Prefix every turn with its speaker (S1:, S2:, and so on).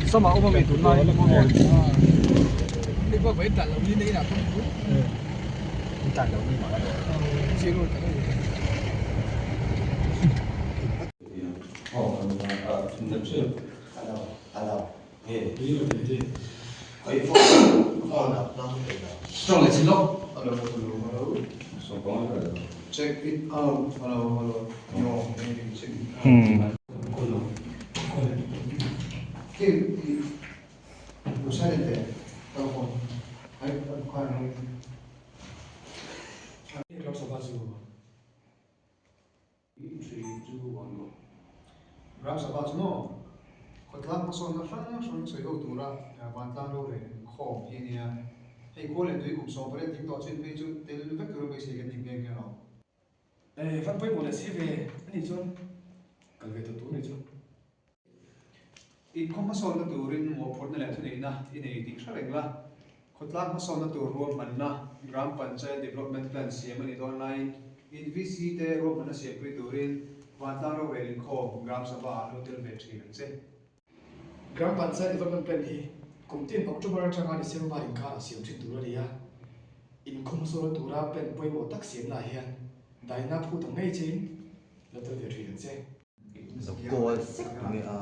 S1: Sama awm ami tunlai
S2: Ram Sabha chu maw khawtlang hmasawnna hrang hrang sawi ho tura vantlang rorel inkhawm hi a nia. Hei khua leh tui kum 18 ding tawh chin phei chu tel vek tura beisei kan ni nghe nghe lo.
S1: Eh, van pawimawh leh si ve a nih chuan kal ve tawh tur a nih chu.
S2: Inkhawm hmasawnna turin mawhphurhna leh thuneihna i nei tih hre reng la. Khawtlang hmasawnna tur ruahmanna Gram Panchayat Development Plan siam a nih dawn laiin in VC te ruahmanna siampui turin Vantlang rorel inkhawm Gram Sabha ah lo tel ve thin ang che.
S1: Gram Panchayat Development Plan hi kum tin October atanga December inkarah siam thin tur a ni a, inkhawm hmasawnna tura plan pawimawh tak siamnaah hian daina phut ang ngei chein lo tel ve thin ang che.
S3: Lo call sek nge a.